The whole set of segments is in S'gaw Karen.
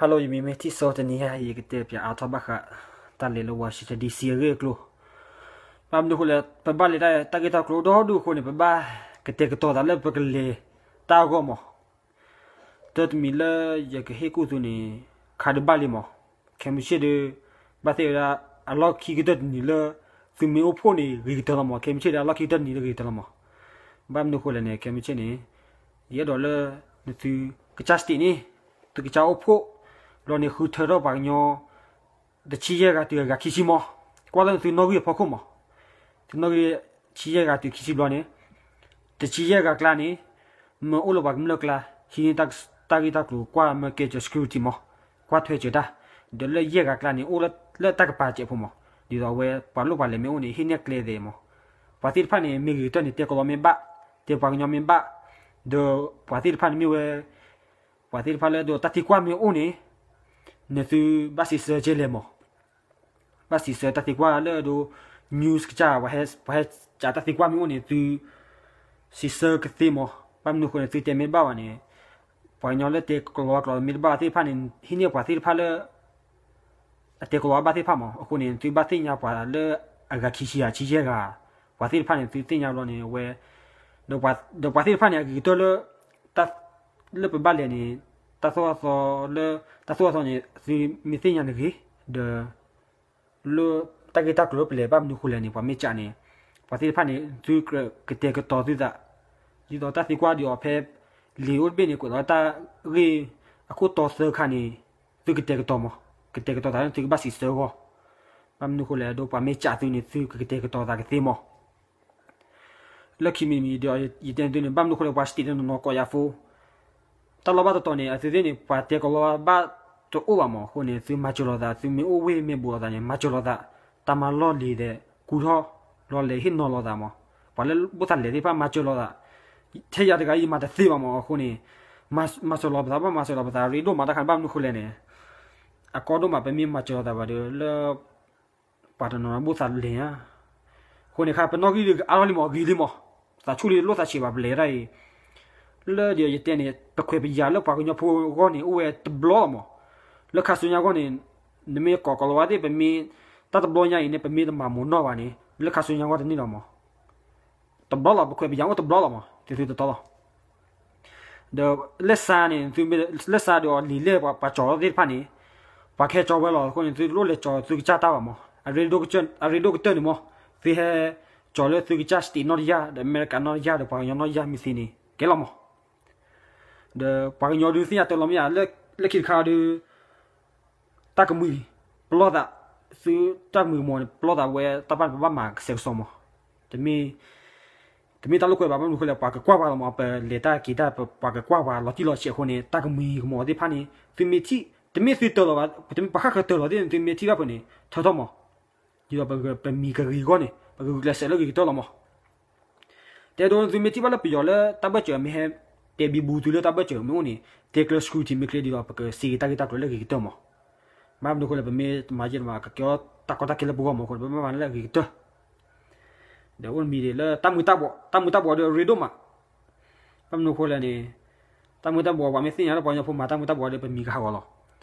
Hello, ယမံၤမ့ၢ်ထံၣ်စီတနံၤညါ ယကတဲပၠးအါထီၣ်ဘၣ်ဃး တၢ်လဲၤလၢ Washington D C အဂ့ၢ်အကျိၤ, ဘၣ်မနုၤအဃိလဲၣ် ပဘၣ်လဲၤတၢ် တၢ်ဂ့ၢ်တၢ်ကျိၤဒီဒူၣ်အဃိန့ၣ် ပဘၣ်ကတဲာ်ကတီၤသးလၢပကလဲၤတၢ်အဂီၢ်မး. တၢ်တမံၤလၢယကဟ့ၣ်ကူၣ်သုန့ၣ် ခါဒုးဘၣ်လံမး, ခဲမုၢ်ဆ့ၣ်ဒီး ဘၣ်သ့ၣ်ဝဲဒၣ် အလီၢ်ခံကတၢၢ်တနံၤလၢ သုမ့ၢ်အိၣ်ဖှိၣ်န့ၣ် ဂ့ၤကတၢၢ်လီၤမး, ခဲမုၢ်ဆ့ၣ်ဒီး အလီၢ်ခံကတၢၢ်တနံၤလၢဂ့ၤကတၢၢ်လီၤမး. ဘၣ်မနုၤအဃိလဲၣ်န့ၣ် ခဲမုၢ်ဆ့ၣ်န့ၣ် ယအဲၣ်ဒိးလၢ နသုကစၢ် state န့ၣ် သုကစၢ်အိၣ်ဖှိၣ် ဘျီန့ၣ် ဃုထၢထီၣ်ပှၤကညီ တဆံယဲၢ်ဂၤတုၤအဂၤခံဆံမး, ကွၢ်လၢနသုနီၣ်ဂံၢ်အဖီခိၣ်မး, သုနီၣ်ဂံၢ်တဆံယဲၢ်ဂၤတုၤခံဆံဘျီန့ၣ် တဆံယဲၢ်ဂၤကျါန့ၣ် မ့ၢ်အိၣ်လၢပှၤကမျၢၢ်ကျါ ဟံးန့ၢ်တၢ်ဂ့ၢ်တၢ်ကျိၤ ကွၢ်မ့ၢ်ကဲစၢၤ security မး, ကွၢ်ထွဲစၢၤတၢ်, ဒီးလၢယဲၢ်ဂၤကျါန့ၣ် အိၣ်လၢတၢ်ကပၤစဲးဖိမး, ဒ်သိးအဝဲပှၤလိၣ်ပှၤလဲၤမ့ၢ်အိၣ်န့ၣ် ဟံးန့ၢ်ကျဲသ့မး. ပှၤသ့ၣ်တဖၣ်န့ၣ် မ့ၢ်ဂ့ၤကတၢၢ်န့ၣ် တဲကလီမ့ၢ်ဘၣ်, တဲပှၤကညီမ့ၢ်ဘၣ်, ဒီးပှၤသ့ၣ်တဖၣ်န့ၣ်မ့ၢ်ဝဲ ပှၤသ့ၣ်တဖၣ်လၢဒိးတၢ်သံကွၢ်မ့ၢ်အိၣ်န့ၣ် နသုဘၣ်စံးဆၢကဲလဲၣ်မး, ဘၣ်စံးဆၢတၢ်သံကွၢ်လၢဒိး news ကစၢ် ပှၤဟဲကးတၢ်သံကွၢ်မ့ၢ်အိၣ်န့ၣ် သုစံးဆၢကသ့မး. ဘၣ်မနုၤအဃိန့ၣ် သုတဲမ့ၢ်ဘၣ်ဘၣ်န့ၣ် ပှၤကညီလၢတဲကလီကလီမ့ၢ်တဘၣ်သ့ၣ်တဖၣ်န့ၣ် ဟံးန့ၢ်ပှၤသ့ၣ်တဖၣ်လၢ အတဲကလီဘၣ်သ့ၣ်တဖၣ်မး. အဃိန့ၣ် သုဘၣ်သ့ၣ်ညါပှၤလၢအဂၤခံဆံဂၤ ဆံယဲၢ်ဂၤ, ပှၤသ့ၣ်တဖၣ်န့ၣ် သုသ့ၣ်ညါဘျီန့ၣ် အဝဲ ဒီးပှၤသ့ၣ်တဖၣ်န့ၣ် အဂ့ၤကတၢၢ်လၢ တၢ်လၢပဘၣ်လဲၤန့ၣ် တၢ်သိၣ်တၢ်သီလၢ တၢ်သိၣ်တၢ်သီန့ၣ် သုမ့ၢ်သ့ၣ်ညါန့ၣ်ဂ့ၤ, ဒီး လၢတၢ်ဂ့ၢ်တၢ်ကျိၤလၢပလဲၤဘၣ်မနုၤအဃိလဲၣ်န့ၣ် ပှၤမ့ၢ်ကးန့ၣ် ပှၤသ့ၣ်တဖၣ်န့ၣ် သုကတဲာ်ကတီၤသုသး, ဒ်သိးတၢ်သံကွၢ်ဒံးအီၤဖဲ လံာ်အိၣ်တဘ့ၣ်န့ၣ် ကွဲးလီၤတၢ်ဂ့ၢ်အခိၣ်တီသၢခါန့ၣ် သုကတဲာ်ကတီၤမး, ကတဲာ်ကတီၤသးလၢသုကဘၣ်စံးဆၢအဂီၢ်, ဘၣ်မနုၤအဃိလဲၣ် ဒိးပှၤမ့ၢ်ကးသုန့ၣ် သုကကတဲာ်ကတီၤသးကသ့မး. လၢခံမံၤမံၤဒီး ယတဲသုန့ၣ် ဘၣ်မနုၤအဃိလဲၣ် ပှၤ state တနီၤနီၤကိးယၤဖိ တၢ်လီၢ်ဘၣ်တတီၤန့ၣ် အသုသ့ၣ်န့ၣ် ပှၤတဲကလီဘၣ်တအိၣ်ဘၣ်မး. အဃိန့ၣ် သုမၤစၢၤလိာ်သး, သုမ့ၢ်အိၣ်ဝ့ၢ်မ့ၢ်ဘူးလိာ်သးန့ၣ် မၤစၢၤလိာ်သး, တၢ်မၤလီၢ်လံၤဒီး ကူထီၣ်လီၤလဲၤဟ့ၣ်နီၤလိာ်သးမး. ပှၤလၢဘိၣ်သးလဲၤသ့ၣ်တဖၣ်မၤစၢၤလိာ်သး, ထဲယၤတဂၤအံၤမၤတသ့ဘၣ်မး. အဃိန့ၣ် မၤစၢၤလီၤပသး, ဘၣ်မၤစၢၤလီၤပသး ရ့ဒိၣ်မးတၢ်ခါန့ၣ် ဘၣ်မနုၤအဃိလဲၣ်န့ၣ် အကီဒိၣ်မး ပမ့ၢ်မၤစၢၤလိာ်သးဘၣ်ဒီးလၢ ပှၤတနီၤဘိၣ်သးလဲၤဧါ. အဃိန့ၣ်ခါ ပနီၣ်ဂံၢ်ဒုးအါထီၣ်လံမး, ဂ့ၤလံမး, သးဆူၣ်လံလိၣ်သးဆံးဘၣ် ပလဲၤတၢ်အံၤ လၢဒီးယတဲန့ၣ် ပခွဲးပယာ်လၢပှၤကညီဖိအဂီၢ်န့ၣ် အိၣ်ဝဲတဘျီလီၤမး. လၢခါဆူညါအဂီၢ်န့ၣ် နမ့ၢ်ကိးကလီဝဲသ့ၣ် ပမ့ၢ်တၢ်တဘျီညါအံၤန့ၣ် ပမ့ၢ်တမၤမုာ်နီၢ်ဘၣ်န့ၣ် လၢခါဆူညါအဂီၢ်တန့ၢ်လီၤမး. တဘျီလီၤ, ပခွဲးပယာ်အိၣ်တဘျီလီၤမး, တသုတတီလီၤ. ဒီးလၢစါန့ၣ် လၢစါဒီးလံာ်လဲၢ်ပှၤကၠီၤသ့ၣ်တဖၣ်န့ၣ် ပှၤကဟဲကၠီၤဝဲလီၤ. အဃိန့ၣ် သုတလိၣ်လဲၤကၠီၤသုကစၢ်တၢ်ဘၣ်မး. အရ့ဒိၣ်ကတၢၢ်န့ၣ်မး သုဟဲကၠီၤလၢသုကစၢ် state နီၣ်တယၢ် ဒီးအမဲရကၤနီၣ်တယၢ် ဒီးပှၤကညီနီၣ်တယၢ်မ့ၢ်သ့န့ၣ် ကဲလီၤမး. ဒီးပှၤကညီဒုးသ့ၣ်ညါတၢ်လီၤမ့ၢ်ဧါ, လၢခံတခါဒီး တၢ်ကမှံၤ ပလီၢ်သး, သုတၢ်ကမှံၤကမီၤန့ၣ် ပလီၢ်သးဝဲတၢ်ဘၣ်န့ၣ် ပဘၣ်မၤကစဲးကစီမး. တမ့ၢ် တမ့ၢ်တၢ်လိာ်ကွဲဘၣ် ဘၣ်မနုၤအဃိလဲၣ် ပှၤကကွၢ်ပှၤလီၤမး, ပလဲၤတၢ်က့ၤတၢ် ပှၤကကွၢ်ပှၤလီၤတံၢ်လီၤဆဲးအဃိန့ၣ် တၢ်ကမှံၤကမီၤသ့ၣ်တဖၣ်န့ၣ် သုမ့ၢ်ထံၣ်, တမ့ၢ်သုတၢၤလီၤဘၣ်, တမ့ၢ်ပှၤဃၣ်ဃၢၤတၢၤလီၤသ့ၣ်န့ၣ် သုမ့ၢ်ထံၣ်ဘၣ်ဖဲန့ၣ် ထၢထီၣ်မး, ဒ်သိးပမံၤကဂ့ၤအဂီၢ်န့ၣ် ပကဂုာ်ကျဲးစၢးလၢဂ့ၤကတၢၢ်လီၤမး. တဲဒိသုမ့ၢ်ထံၣ်ဘၣ်လၢပယီၤလၢတၢ်ဘၢၣ်စၢၤ မ့ၢ်ဟဲတဲဘံဘူသုလၢတၢ်ဘၢၣ်စၢၤမ့ၢ်အိၣ်န့ၣ် တဲကျၢၤ security မ့ၢ်ချ့ ဒ်သိးပကစံးက့ၤတၢ်ဂ့ၢ်တၢ်ကျိၤလၢဂ့ၤကတၢၢ်မး. ဘၣ်မနုၤအဃိလဲၣ် ပမ့ၢ်တမၤယဲၢ်တမၤ ကကဲထီၣ်တၢ်ကီတၢ်ခဲလၢပဂီၢ်မးအဃိန့ၣ် ပမ့ၢ်မၤလၢဂ့ၤကတၢၢ် ဒီးအိၣ်တမံၤဒ်လၢတၢ်မုာ်တၢ်ဘှီး, တၢ်မုာ်တၢ်ဘှီးဒီးရ့ဒိၣ်မး. ဘၣ်မနုၤအဃိလဲၣ်န့ၣ် တၢ်မုာ်တၢ်ဘှီး ပှၤမ့ၢ်သ့ၣ်ညါလၢပှၤကညီဖိမၤတၢ်မုာ်တၢ်ဘှီးဒီး ပမံၤကဟးဂီၤလီၤ.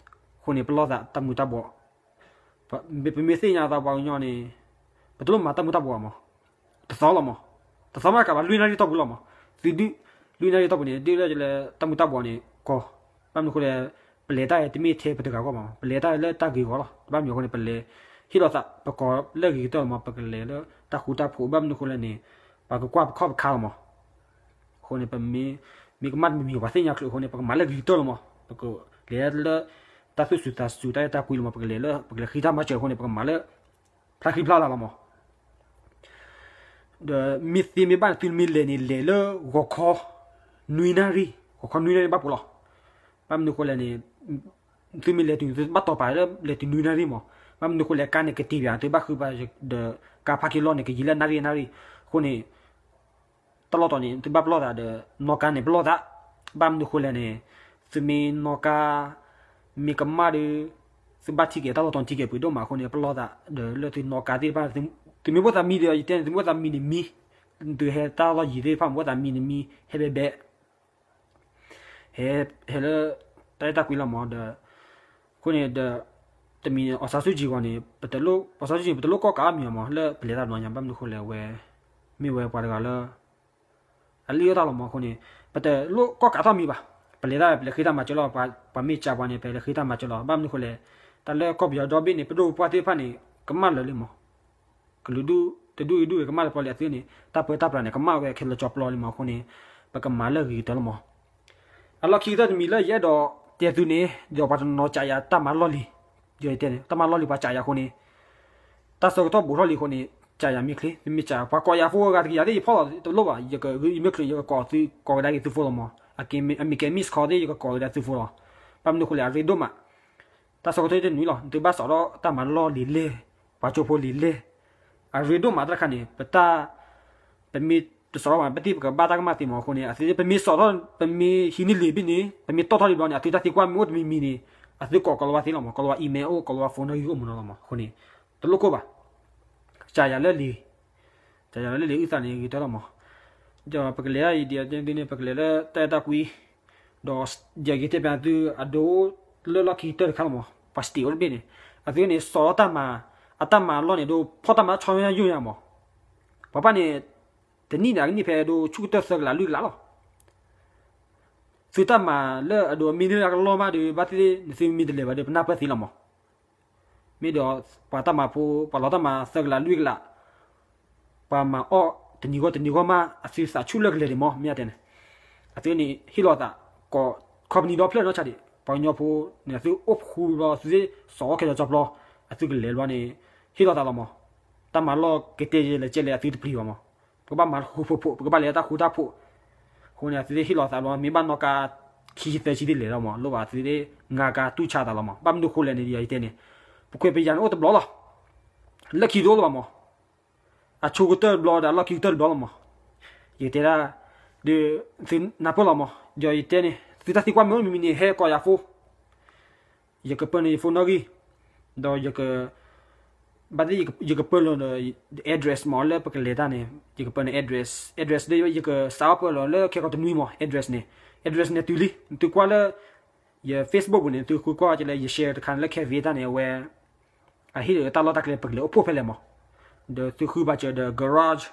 အဃိန့ၣ် ပလီၢ်သးတၢ်မုာ်တၢ်ဘှီး ပမ့ၢ်သ့ၣ်ညါသးပှၤကညီန့ၣ် ပတလိၣ်မၤတၢ်မုာ်တၢ်ဘှီးမး, တသီလီၤမး, တသီမးကဘၣ်လွံၢ်နၣ်ရံၣ်တီၢ်ပူၤလီၤမး, သုဒုး လွံၢ်နၣ်ရံၣ်တီၢ်ပူၤန့ၣ် ဒုးလၢတၢ်မုာ်တၢ်ဘှီးန့ၣ်ကီ, ဘၣ်မနုၤအဃိလဲၣ် ပလဲၤတၢ်တမ့ၢ်ထဲပတဂၤဂီၢ်မး, ပလဲၤတၢ်လၢတၢ်ဂ့ၤဂီၢ်လီၤ. ဘၣ်မနုၤအဃိန့ၣ် ပလဲၤဟ့ၣ်လီၤသးပကိးလၢဂ့ၤကတၢၢ်လီၤမး, ပကလဲၤလၢတၢ်ဃူတၢ်ဖိး ဘၣ်မနုၤအဃိလဲၣ်န့ၣ် ပှၤကကွၢ်ပခီၣ်ပခါလီၤမး. အဃိန့ၣ် ပမ့ၢ် မ့ၢ်ကမၣ်တမံၤမံၤ ပှၤသ့ၣ်ညါချုးအဃိန့ၣ် ပကမၤလၢဂ့ၤကတၢၢ်လီၤမး, ပကလဲၤလၢ တၢ်သူၣ်စူၤသးစူၤ တၢ်အဲၣ်တၢ်ကွံလီၤမး, ပကလဲၤလၢ ပကလဲၤဃ့တၢ်မၤစၢၤအဃိန့ၣ် ပကမၤလၢ ဖျါဃံဖျါလၤလီၤမး. ဒီးမ့ၢ်သ့မ့ၢ်ဘၣ်န့ၣ် သုမ့ၢ်လဲၤန့ၣ် လဲၤလၢဂီၤခီ နွံနၣ်ရံၣ်, ဂီၤခီနွံနၣ်ရံၣ်ဘၣ်ပူၤလီၤ. ဘၣ်မနုၤအဃိလဲၣ်န့ၣ် သုမ့ၢ်လဲၤတုၤန့ၣ် သုဘၣ်တီၤပာ်လၢလဲၤတုၤနွံနၣ်ရံၣ်မး, ဘၣ်မနုၤအဃိလဲၣ် ကါန့ၣ်ကတ့ၢ်ပၠး သုဘၣ်ဃုဘၣ်ဒီး ကါ parking lot န့ၣ် ကယံာ်လၢနၣ်ရံၣ်နၣ်ရံၣ်, အဃိန့ၣ် တၢ်လီၢ်တီၤန့ၣ် သုဘၣ်ပလီၢ်သးဒီး နီၣ်ကါန့ၣ်ပလီၢ်သး, ဘၣ်မနုၤအဃိလဲၣ်န့ၣ် သုမ့ၢ်နီၣ်ကါ မ့ၢ်ကမၣ်ဒီး သုဘၣ်ထံၣ်က့ၤတၢ်လီၢ်တီၤထံက့ၤပှ့ၤဒိၣ်မးအဃိန့ၣ် ပလီၢ်သး ဒီးလၢသုနီၣ်ကါသ့ၣ်တဖၣ် သုမ့ၢ်ဘၣ်သးမံဒီး ယတဲန့ၣ် သုမ့ၢ်ဘၣ်သးမံန့ၣ်မံ, သုဟဲတၢ်လီၢ်ယံၤသ့ၣ်တဖၣ် မ့ၢ်ဘၣ်သးမံန့ၣ်မံ ဟဲဘဲဘဲ ဟဲ ဟဲလၢ တၢ်အဲၣ်တၢ်ကွံလီၤမး ဒီး အဃိန့ၣ်ဒီး တမံၤန့ၣ် အောင်ဆန်းစုကြည် ဂီၤန့ၣ် အောင်ဆန်းစုကြည် ပတလိၣ်ကီၣ်ကးအီၣ်မံၤမး လၢပလဲၤတၢ်တဘျီညါ ဘၣ်မနုၤဃိလဲၣ် အဝဲ မ့ၢ်ဝဲပှၤတဂၤလၢ အလံၣ်အိၣ်တၢ်လီၤမးအဃိန့ၣ် ပတလိၣ်ကီၣ်ကးထီၣ်မံၤဘၣ်. ပလဲၤတၢ် ပလဲၤဃ့တၢ်မၤစၢၤလီၤ, ပှၤမ့ၢ်ကးပှၤန့ၣ် ပလဲၤဃ့တၢ်မၤစၢၤလီၤ. ဘၣ်မနုၤဃိလဲၣ် တၢ်လၢကီၢ်ပယီၤဒီဘ့ၣ်န့ၣ် ပဒိၣ်ပပှၢ်သ့ၣ်တဖၣ်န့ၣ် ကမၣ်လၢာ်လံမး ကလုာ်ဒူၣ်တဒူၣ်အံၤဒူၣ်ဝဲ ကမၣ်လၢပျီလံ အသုန့ၣ် တၢ်ပၢတၢ်ပြးန့ၣ် ကမၣ်ဝဲခဲလၢာ်ကၠီပျီလံမးအဃိန့ၣ် ပကမၤလၢအဂ့ၤကတၢၢ်လီၤမး. အလီၢ်ခံကတၢၢ်တမံၤလၢယအဲၣ်ဒိးတဲသုန့ၣ် ဒီးပှၤတနီၤနီၤကးယၤတၢ်မၤလီၢ်လံၤ, ယတဲန့ၣ် တၢ်မၤလီၢ်လံၤ ပှၤကးယၤအဃိန့ၣ် တၢ်ဆၢကတီၢ်ဘူးထီၣ်လံအဃိန့ၣ် ကးယၤမ့ၢ်ချ့ သုမ့ၢ်ကး ပှၤကိးယၤဖိဂၤတကယၤသ့ၣ် ယဖီၣ်လီၤတလိၣ်ဘၣ်, ယက ယမ့ၢ်ချုး ယကကိးသု ကိးကဒါက့ၤသုဖိလီၤမး, အမ့ၢ်ကဲ miss call သ့ၣ် ယကကိးကဒါသုဖိလီၤ. ဘၣ်မနုၤဃိလဲၣ် အရ့ဒိၣ်မး တၢ်ဆၢကတီၢ်တနွံလီၤ သုဘၣ်စိာ်ထီၣ်တၢ်မၤလီၢ်လံၤလဲၢ်, ပှၤကၠိဖိလံၤလဲၢ်, အရ့ဒိၣ်မးတၢ်တခါန့ၣ် ပတၢ် ပမ့ၢ်တစိာ်ထီၣ်ဘၣ် ပသ့ၣ်ပကဘၣ်တၢ်ကမၣ်သ့မးအဃိန့ၣ် အသု ပမ့ၢ်စိာ်ထီၣ် ပမ့ၢ်ဟံးန့ၢ်လံာ်ဘ့ၣ်န့ၣ် ပမ့ၢ်တီၣ်ထီၣ်လံဘျီန့ၣ် အသုတၢ်သံကွၢ်မ့ၢ်အိၣ်တမံၤမံၤန့ၣ် အသုကိးကိးလီၤဝဲသ့လီၤမး, ကိးလီၤဝဲ email အိၣ် ကိးလီၤဝဲ phone နီၣ်ဂံၢ်အိၣ်မးနီၤလီၤမး. အဃိန့ၣ် တလိၣ်ကိၢ်ဘၣ် ကးယၤလၢလံၤ, ကးယၤလၢလံၤအုၣ်သးန့ၣ် ဂ့ၤကတၢၢ်လီၤမး. ဒီးပကလဲၤဒ်အံၤ ဒ်န့ၣ် ပကလဲၤလၢတၢ်အဲၣ်တၢ်ကွံ, ဒီးယကတဲပၠးသု အဒိလၢလီၢ်ခံကတၢၢ်တခါလီၤမး ပှၤ state အိၣ်တဘ့ၣ်န့ၣ် အသုန့ၣ် စိာ်ထီၣ်တၢ်မၤ, အတၢ်မၤလီၢ်န့ၣ် ဒိဖီၣ်တၢ်မၤဆီညါယိာ်ညါမး, ပှၤဘၣ်န့ၣ် တနံၣ်န့ၣ် အကနံၣ်ဖဲဒိဆူၣ်ကတၢၢ်သၢကလးလွံၢ်ကလးလီၤ. သုတၢ်မၤလၢအဒိ မ့ၢ်န့ၢ်အကလီၢ်မးဒီး ဘၣ်သ့ၣ်သ့ၣ် နသုမ့ၢ်တလဲၤဘၣ်ဒီး ပနၢ်ပၢၢ်သ့လီၤမး. မ့ၢ်ဒီး ပှၤတၢ်မၤဖိ ပှၤလီၤတၢ်မၤသၢကလးလွံၢ်ကလး ပှၤမၤအီၣ်တနံၤဂီၢ်တနံၤဂီၢ်မး အသုသးဆူၣ်လၢကလဲၤဒံးမး မ့ၢ်တဲန့ၣ်, အသုန့ၣ် ဟ့ၣ်လီၤသး ကိး company ဒီဖျၢၣ်နီၢ်ဆါဒံး ပှၤကညီဖိန့ၣ် အသုအိၣ်ဃူဘျီ သုသ့ၣ်စိာ်အီၣ်ခဲလၢာ်ကၠီပျီ အသုကလဲၤဘျီန့ၣ် ဟ့ၣ်လီၤသးလီၤမး. တၢ်မၤလီၢ်ကတဲာ်ကတီၤလဲၣ်ကဲလဲၣ် အသုတပျံၤဘၣ်မး. ပကဘၣ်မၤတဃူဖိးဖိး ပကဘၣ်လဲၤတၢ်ဃူတၢ်ဖိး, အဃိန့ၣ် အသုသ့ၣ်ဟ့ၣ်လီၤသးလီၤ မ့ၢ်ဘၣ်နီၣ်ကါ ခံဆံသၢဆံသ့ၣ်လဲၤလီၤမး လိၣ်ဘၣ်အသုသ့ၣ် ငါကါတူၢ်ဆါသးလီၤမး. ဘၣ်မနုၤဃိလဲၣ်န့ၣ် ယတဲန့ၣ် ပခွဲးပယာ်န့ၣ်အိၣ်တဘျီလီၤ. လၢခံတအိၣ်လၢၤဘၣ်မး. အဆိကတၢၢ်တဘျီဒီး အလီၢ်ခံကတၢၢ်တဘျီလီၤမး. ယတဲဒၣ် ဒီး သုနၢ်ပၢၢ်လီၤမး. ဒီးယတဲန့ၣ် သုတၢ်သံကွၢ်မ့ၢ်အိၣ်မံၤမံၤန့ၣ် ဟဲကိးယၤဖိ ယကပၢနုာ်ယဖိနီၣ်ဂံၢ်, ဒီးယက ဘၣ်သ့ၣ်ယကပၢလီၤဒီး address မး လၢပကလဲၤတၢ်န့ၣ် ယကပၢနုာ် address, address ဒီးယကစးထီၣ်ပၢလီၤလၢခဲကိာ်တနွံမး address န့ၣ်, address န့ၣ်တုၤလံ သုကွၢ်လၢ ယ Facebook ပူၤန့ၣ် သုဃုကွၢ်ကလဲၣ် ယ share တခါန့ၣ်လၢ Canva တၢ်န့ၣ် အဝဲ အဟ့ၣ်လီၤတၢ်လီၢ်တၢ်ကျဲ ပကလဲၤအိၣ်ဖှိၣ်ဖဲလဲၣ်မး, ဒီးသုဃုဘၣ်စၢၤဒီး garage,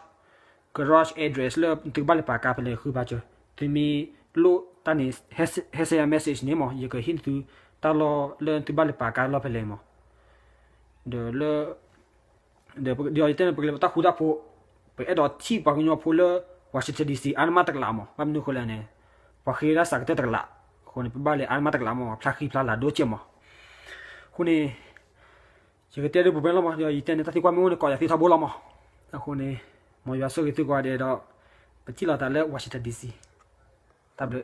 garage address လၢသုကဘၣ်လဲၤပာ်ကါဖဲလဲၣ်ဃုဘၣ်စၢၤ, သုမ့ၢ်လိၣ်တၢ်န့ၣ် ဟဲ send message န့ၣ်မး ယကဟ့ၣ်သုတၢ်လီၢ်လၢသုဘၣ်လဲၤပာ်ကါလီၢ်ဖဲလဲၣ်မး, ဒီးလၢ ဒီးယတဲန့ၣ် ပကလဲၤပတၢ်ဃူတၢ်ဖိး, ပအဲၣ်ဒိးထံၣ်ပှၤကညီဖိလၢ Washington D C အါန့ၢ်မးတကလးမး, ဘၣ်မနုၤဃိလဲၣ်န့ၣ် ပှၤဃ့ဝဲဒၣ်စးကတၢၢ်တကလး, အဃိန့ၣ် ပဘၣ်လဲၤအါန့ၢ်မးတကလးမး ဖျါဃံဖျါလၤဒိၣ်ကဲမး, အဃိန့ၣ် ယကတဲဒ်ပူၤဖဲလီၤမး, ဒီးယတဲန့ၣ် တၢ်သံကွၢ်မ့ၢ်အိၣ်န့ၣ် ကိးယၤသ့ထီဘိလီၤမး, အဃိန့ၣ် မ်ယွၤဆိၣ်ဂ့ၤသုကိးဂၤဒဲးဒီး ပထံၣ်လိာ်သးလၢ Washington D C, တၢ်ဘျုး